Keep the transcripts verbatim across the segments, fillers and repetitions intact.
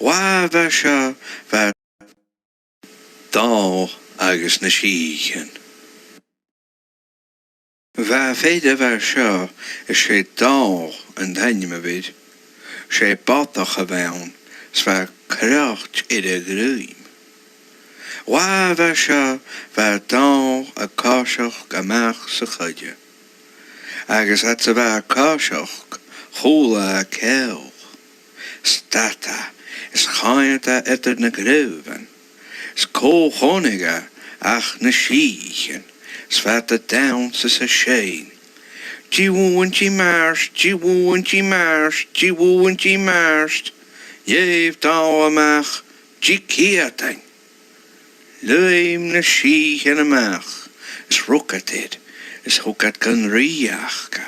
Uair a bha seo, bha Dòmhnall agus na sìthichean. Bha fear a bha seo, is e Dòmhnall an t-ainm a bh' air, 's e bodach a bh' ann, 's bha croit air a dhruim. Uair a bha seo, bha Dòmhnall a' coiseachd a-mach sa choille. Agus fhad 's a bha e a' coiseachd, chuala e ceòl. Stad e, is chaidh e eadar na craobhan. 'S cò chunnaic e ach na sìthichean, 's bha iad a' dannsa 's a' seinn. Diùghaltainn mart, diùghaltainn mart, diùghaltainn mart. Dh'èigh Dòmhnall a-mach, Diciadain. Leum na sìthichean a-mach, is rug iad air, is thug iad gun rìgh aca.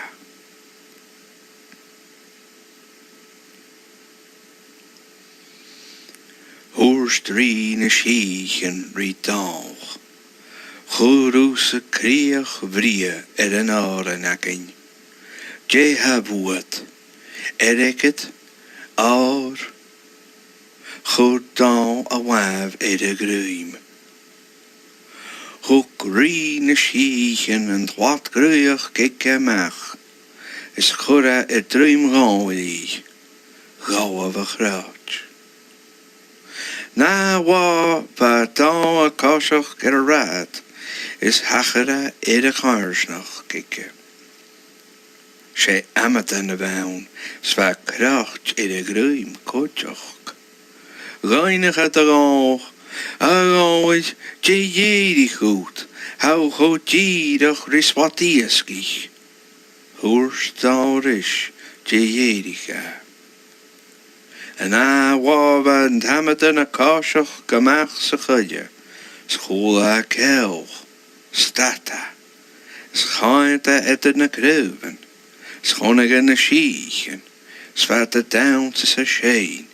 Thuirt rìgh na sìthichean ri Dòmhnall, Chuir thusa crìoch bhrèagha air an òran againn. Dè tha bhuat? Airgead? Òr? Chuir Dòmhnall a làmh air a dhruim. Thug rìgh na sìthichean an t-slat-dhraoidheachd aige a-mach, is chuir e air druim Dhòmhnaill i, dh'fhalbh a chroit. Na bha, bha Dòmhnall a' coiseachd air an rathad, is thachair e air a' choimhearsnachd aige. 'S e amadan a bh' ann, 's bha croit air a dhruim cuideachd. Dh'fhaighnich e do Dhòmhnall, A Dhòmhnaill, dè dh'èirich dhut, tha thu cho dìreach ri slat-iasgaich? Thuirt Dòmhnall ris dè dh'èirich dha. An ath là bha an t-amadan a' coiseachd a-mach sa choille, 's chuala e ceòl. Stad e, is chaidh e eadar na craobhan, 's chunnaic e na sìthichean, 's bha iad a' dannsa 's a' seinn.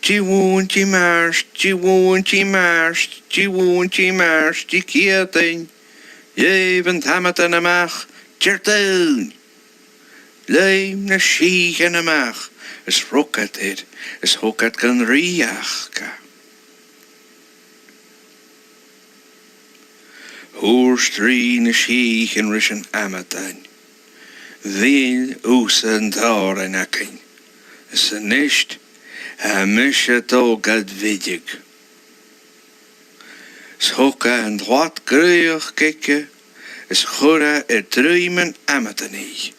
Diùghaltainn mart, diùghaltainn mart, diùghaltainn mart, Diciadain. Dh'èigh an t-amadan a-mach, Diardaoin. Leum na sìthichean a-mach, is rug iad air, is thug iad gun rìgh aca. Thuirt rìgh na sìthichean ris an amadan, Mhill thusa an t-òran againn, is a-nis tha mise a' dol gad bhìdeadh. 'S thog e an t-slat-dhraoidheachd aige, is chuir e air druim an amadain i,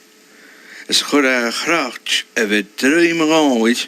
is chuir e a' chroit a bh' air druim Dhòmhnaill